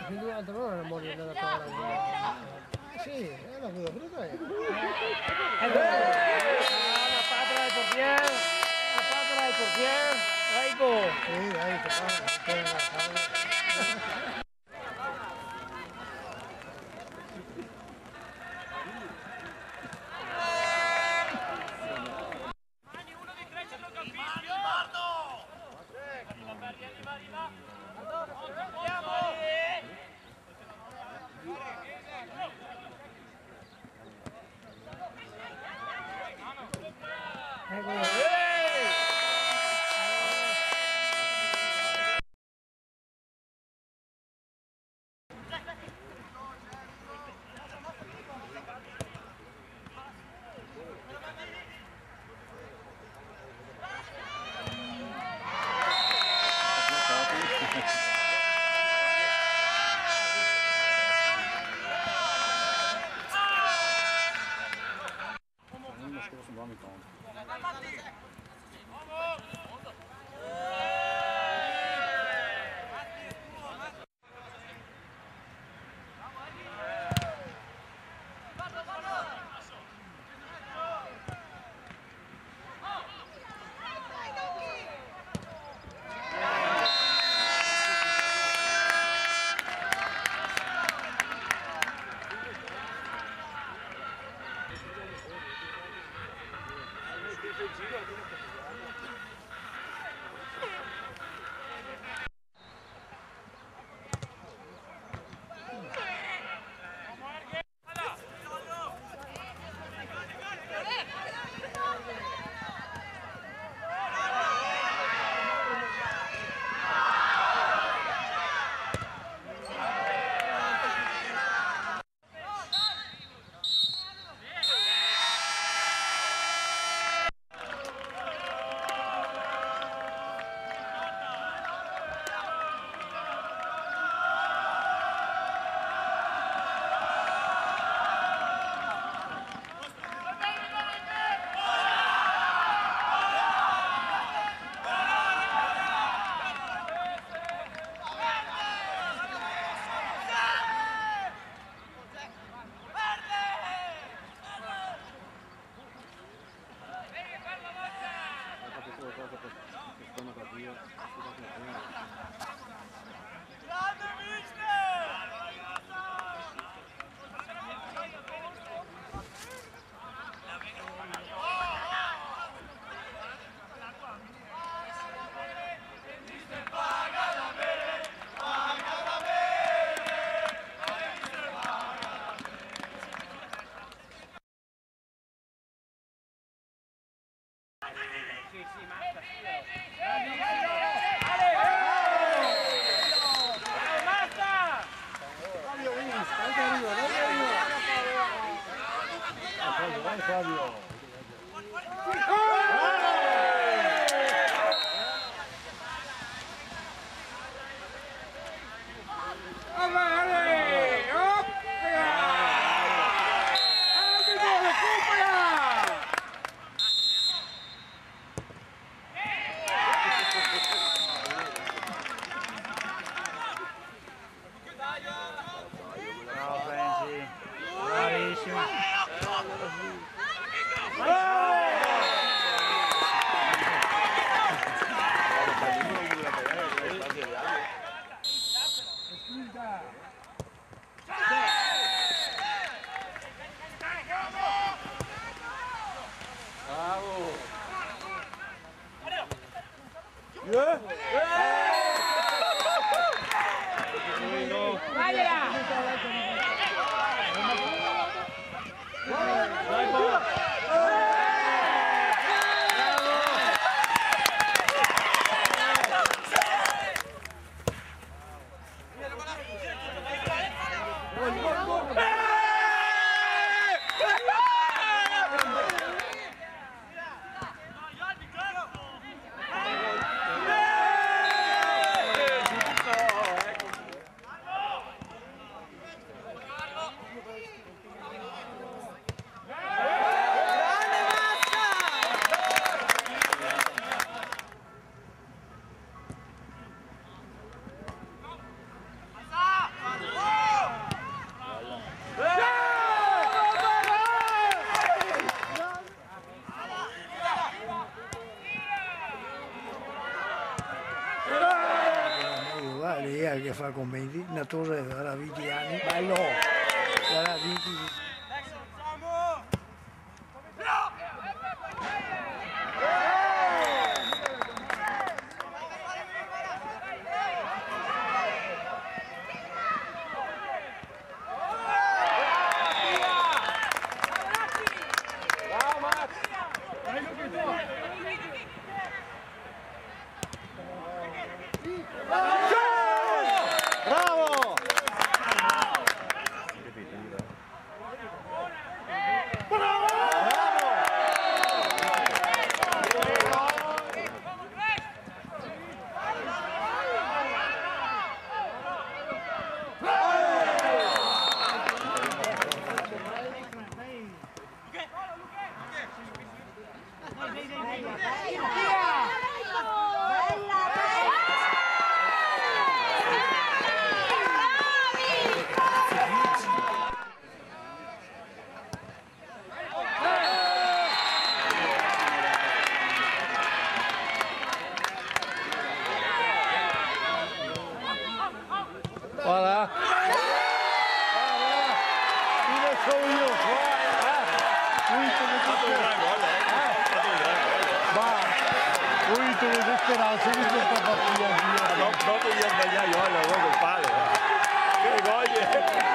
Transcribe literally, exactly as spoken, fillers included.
Quindi durante l'ora non muore nella tua. Sì, è una cosa brutta. Eh, la palla del portiere, la palla del portiere, ecco. Sì, dai, che fa, che fa. Bravo, Franci. Bravissimo. Varda, lei che fa comenti, na tose da vinti ani. Bello! Da vinti. Bravo! Varda. Varda. Dove son mi qua, eh? Ui, come... Fato un gran gol, eh? Eh? Fato un gran gol. Ma, ui, come che speransa che questa partita sia. Ma no, dopo gli ha sbagliato, guarda, guarda il palo, eh. Che gol, eh.